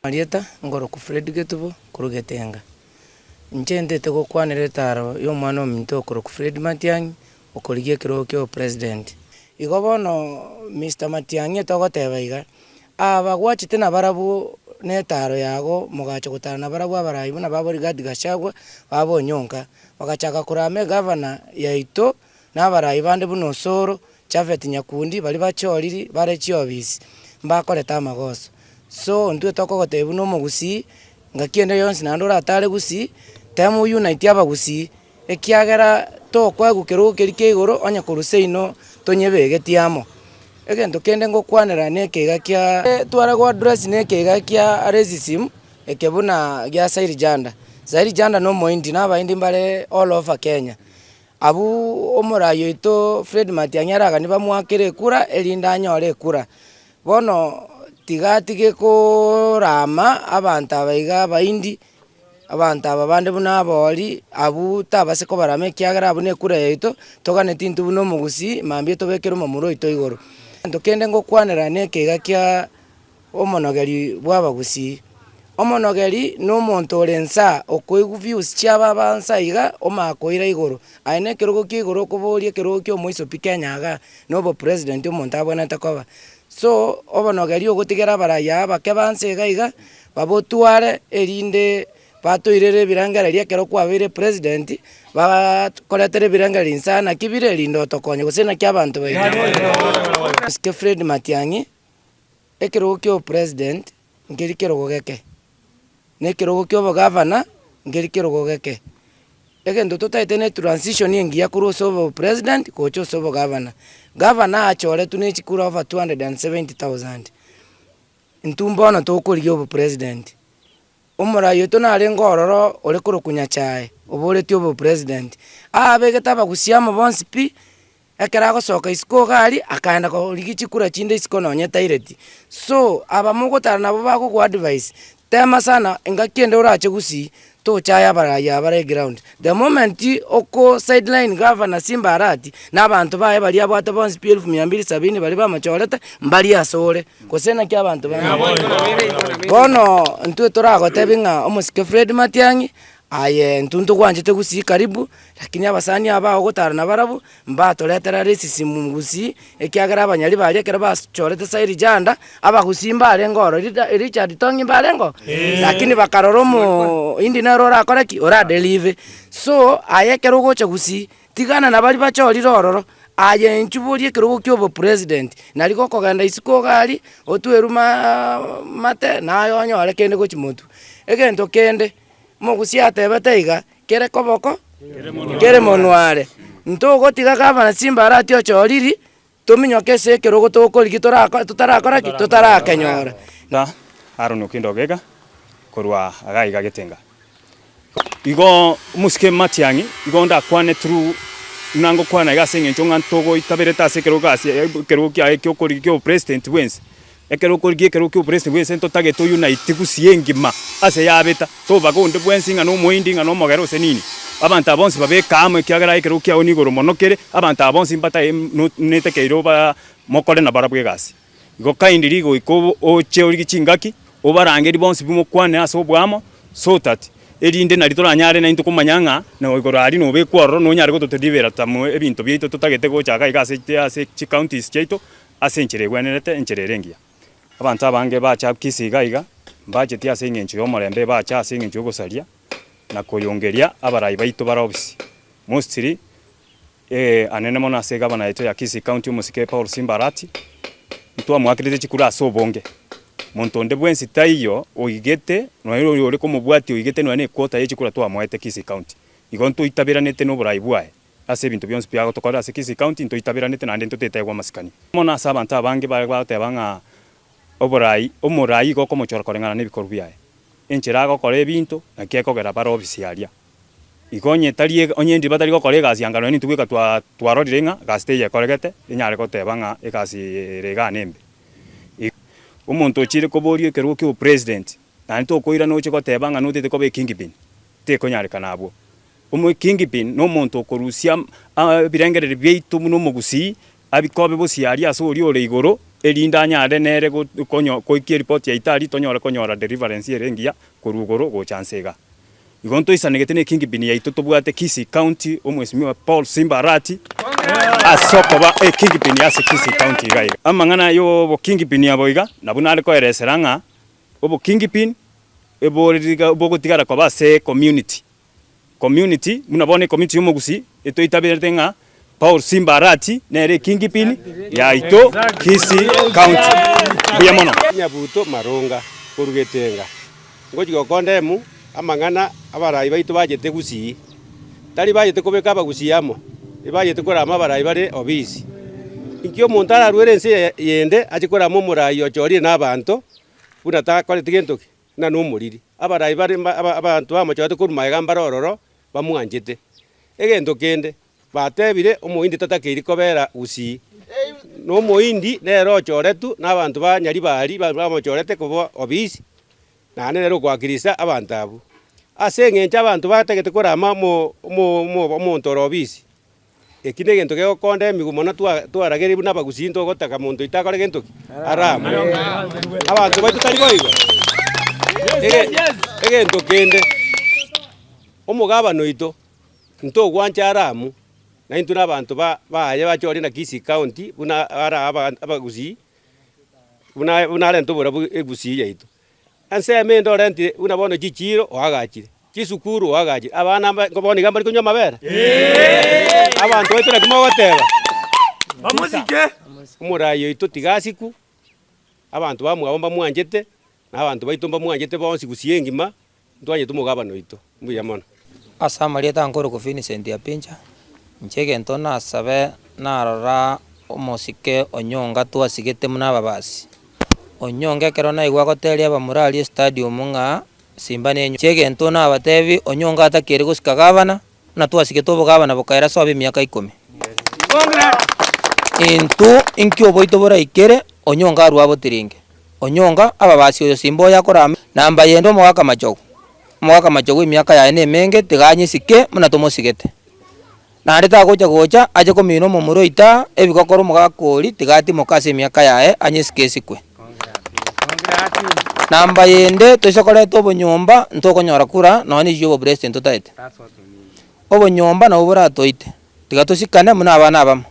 Marieta, ngoroku Fred Getubo, korwa Getenga. Inche ntete gokwanera etaro ya omwana ominto okorokwa Fred Matiang'i, okorigia ekerogo kia obopresident. Igo bono Mister Matiang'i togoteba iga, aba gwachete nabarabwo na etaro yago mogacha gotara nabarabwo abarai buna babo Rigathi Gachagua, baba Onyonka, bagachaka korama egavana yaito na abarai bande buna Osoro, Japhet Nyakundi, baria bachoriri bare chiofisi, mbakorete amagoso. So intwe tokogotebia buna omogusii, ngaki ende yonsi naende oratare gusii, tema ounite abagusii, ekiagera tokoegwa kerogo keria kia igoro onye korwa seino tonyebegetie amo. Egento kende ngokwanera na ekeiga kia tware go address na ekeiga kia racism, eke buna gia Sairi Janda. Sairi Janda na omohindi na abahindi mbare all over Kenya. Abwo omorai oito Fred Matiang'i araganie bamoakere ekura erinde anyore ekura. Bono tiga atige korama abanto aba iga abaindi, abanto aba bande buna abori, abwo tabase kobarama ekiagera abwo na ekura yaito, toganeti intwe buna omogusii mambia tobekere omomura oito igoro. Egento kende ngokwanera na ekeiga kia omonogeri bwa abagusii, omonogeri na omonto ore nsa okoigwa views chiabo aba nsa iga omanye koira igoro, aye na ekerogo kia igoro okoboria ekerogo kia omoiso pi Kenya igaa, na obopresident omonto abwenerete koba. So, obonogeri ogotigera abarai aba abake ba nse iga iga, babotware erinde batoirere ebirengererio ekero kwabeire president, bakoretere ebirengererio inse aa naki bire erinde otokonye gose naki abanto baito. Osike Fred Matiang'i, ekerogo kia obopresident nkeri kerogo geke, na ekerogo kia obogavana nkeri kerogo geke. Egento totaete ne transition engiya korwa ase obopresident gocha ase obogavana. Gavana achoretwe ne chikura over 270,000. Intwe mbono tokorigia obopresident, omorai oito narenge ororo ore korokwa Nyachae, oboretie obopresident, abegete abagusia amo bonsi pi, ekero agosoka isiko iga aria, akaenda korigia chikura chinde isiko nonye taireti. So, aba mogotara nabo bagogo advise, tema sana engaki ende orache gusii, tochaye abarai aba bare eground. The moment oko sideline gavana Simba Arati, na abanto baye baria abwate bonsi pi elfu mia mbili sabini baria bamochorete, mbaria asore, gose naki abanto ba Bono intwe toragotebi ng'a omosike Fred Matiang'i, aye intwe ntogwanchete gusii karibu, lakini abasani aba ogotara nabarabwo, mbatoretera racism gusii, ekiagera abanyari baria ekero bachorete Sairi Janda, abagusii mbarenge ororo, Rida Richard Tong'i mbarenge oo? Lakini bakarora omohindi nere orakore ki? Oradelive. So, aye ekero ogocha gusii, tigana na baria bachorire ororo, aye inchuo boria ekerogo kia obopresident, nari gokogenda isiko iga aria, otwerwe maaa mate, naye onyore kende gochia motwe. Egento kende, omogusii atebete iga, kere koboko, kere monwa are. Ntogotiga gavana chimbarati ochoriri, tominyoke ase ekerogo tokorigia torako totarakora ki? Totarakenyora. Na Aaron Okindo Ogega korwa iga iga Getenga. Igo omosike Matiang'i igo ndakwane through buna ngokwana iga ase eng'encho ng'a ntogoitaberete ase ekerogo ase ekerogo kiaye kiokorigia kia obopresident bwensi. Ekero okorigia ekerogo kia obopresident bwensi ntotagete ounite gusii engima ase yabeta, tobaga onde bwensi ng'a nomohindi ng'a nomogere gose nini. Abanto aba bonsi babeke amo ekiagera ekerogo kiao nigoro mono kere, abanto aba bonsi mbatae netekeire oba mokore nabarabwo egasi. Igo kindly goika oche origie chingaki, obarangerie bonsi bimokwane ase oboamo, so that erinde nario toranyare naintwe komanya ng'a na igoro aria nobekwe ororo nonyare gototodivera some ebinto biaito totagete gocha iga iga ase ase chicounties chiaito, ase enchera egwenerete, enchera ere engiya. Abanto abange bacha Kisii iga iga, mbacheti ase eng'encho y'omorembe, bacha ase eng'encho y'ogosaria na koyongeria abarai baito bare obisi. Mostly anene mono ase egavana yaito ya Kisii County omosike Paul Simba Arati, ntwamoakerete chikura ase obonge. Monto onde bwensi taiyo oigete nonya oyo ore komobwatia oigete nonya ne equota ye chikura twamoete Kisii County. Igo ntoitaberanete noborai bwaye ase ebinto bionsi pi agotokorera ase Kisii County ntoitaberanete naende ntotetegwa amasikani. Mono ase abanto abange bare bagoteba ng'a oborai omorai igo okomochora koreng'ana nebikorwa biaye. Enchera agokora ebinto naki ekogera bare ofisi aria. Igo onye tari onye ndiri batari gokora egasi anga nonya intwe bweka twa twarorire ng'a egasi teiyo ekoregete, enyare goteba ng'a egasi ere igaa nembe. Omonto ochire koboria ekerogo kia obopresident. Naende tokoirana oche goteba ng'a notete koba ekingpin, tekonyarekana abwo. Omokingpin nomonto okorusia ebirengererio biaito buna omogusii, abikobe bosio aria ase oria ore igoro, erinde anyare nere konyo koikia eripoti yaito aria tonyore konyora deliverance ere engiya korwa igoro gocha nse igaa. Igo ntoisanegete ne kingpin yaito tobwate Kisii County omwesimigwa Paul Simba Arati ase okoba ekingpin ase Kisii County iga iga. Amang'ana y'obokingpin abo iga nabwo nare koeresera ng'a obokingpin ebore bogotigara koba ase ecommunity. Community buna bono ecommunity y'omogusii etoitaberete ng'a Paul Simba Arati nere ekingpin yaito Kisii County. Mbuya mono. Nyabuto Maronga korwa Getenga. Ngochia gokondemu amang'ana abarai baito bachete gusii. Tari bachete kobeka abagusii amo, ebachete korama abarai bare obisi. Inki omonto ararwere ense yende ache korama omorai ochorire nabanto buna takoreti gento ki? Buna nomoriri. Abarai bare abanto bamochorete korwa magega mbare ororo bamwanchete. Egento kende, batebire omohindi tatakeiri kobera gusii. Na omohindi nere ochoretwe na abanto ba Nyaribari bamochorete koba obisi, naende nere okoakirisa abanto abwo. Ase eng'encho abanto batagete korama omonto ore obisi, eki negento gegokonda emigwe mono twaragereiri buna abagusii ntogotaka monto oito akore gento ki? Arame. Abanto baito tari boigo? Egento kende, omogabana oito ntogwancha Aramu, na intwe nabanto baye bachorie na Kisii County buna ara abagusii, buna buna arente oborabu egusii yaito. Ensemo ende orentire buna bono chichiiro oagachire, chisukuru oagachire, abana mba bono iga mbari konywa amabere? Abanto baito naki mogoteba? Omorai oito tiga asikwe, abanto bamwabo mbamwanchete, na abanto baito mbamwanchete bonsi gusii engima, Ntwanyete omogabane oito. Mbuya mono. Ase amarieta ankorokwa Vincent Apincha, inche egento nasabe narora omosike onyonga twasigete buna ababasi, onyonga ekero naigwa agoteria abamura aria estadium ng'a simba nenyu, inche egento nabatebi onyonga atakeire gosika gavana, buna twasigete obogavana bokaera sobo emiaka ikomi. Intwe inki oboito boraikere onyonga arwe abotiringe. Onyonga, ababasi oyo simba oyo akorama. Namba yende omogaka machogu, omogaka machogu emiaka yaye nemenge tiga anyesike buna tomosigete. Naende tagocha gocha ache komina omomura oito aa, ebigokora omogaka oria tiga atimoke ase emiaka yaye anyesike esikwe. Namba yende toise koreta obonyomba ntokonyora kura nonya na echio obopresident totaete. Obonyomba nabwo boratoite, tiga tosikane buna abana abamo.